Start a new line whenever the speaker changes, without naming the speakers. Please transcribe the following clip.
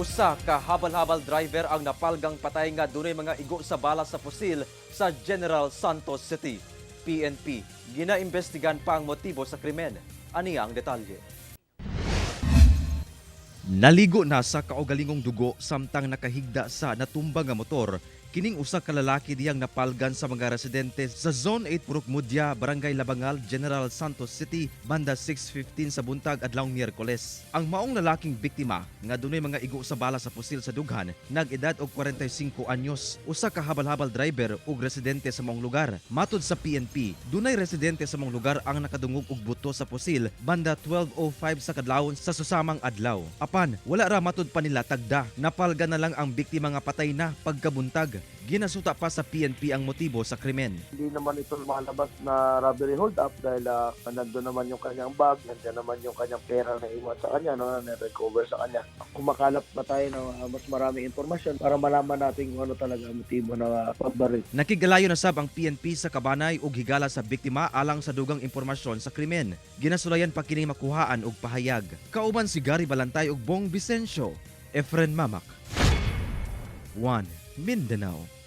Usa ka habal-habal driver ang napalgang patay nga dunay mga igo sa bala sa pusil sa General Santos City. PNP ginaimbestigan pa ang motibo sa krimen. Aniya ang detalye. Naligo na sa kaugalingong dugo samtang nakahigda sa natumba nga motor kining usa ka lalaki diyang napalgan sa mga residente sa Zone 8, Purok Mudya, Barangay Labangal, General Santos City banda 6:15 sa buntag adlawng Miyerkules. Ang maong lalaking biktima nga dunay mga igo sa bala sa pusil sa dughan, nag-edad og 45 anyos, usa ka habal-habal driver ug residente sa maong lugar. Matud sa PNP, dunay residente sa maong lugar ang nakadungog og buto sa pusil banda 12:05 sa kadlawon sa susamang adlaw. Apan wala ra matud pa nila tagda. Napalgan na lang ang biktima nga patay na pagkabuntag. Ginasuta pa sa PNP ang motibo sa krimen.
Hindi naman ito lumalabas na robbery hold up dahil nandun naman yung kanyang bag, nandiyan naman yung kanyang pera na iwan sa kanya, no, na recover sa kanya. Kumakalap pa tayo ng mas maraming impormasyon para malaman natin kung ano talaga ang motibo na pagbaril.
Nakigalayo na sab ang PNP sa kabanay ug higala sa biktima alang sa dugang impormasyon sa krimen. Ginasulayan pa kini makuhaan og pahayag. Kauban si Gary Balantay ug Bong Vicencio, Efren Mamak. 1 Mindanao.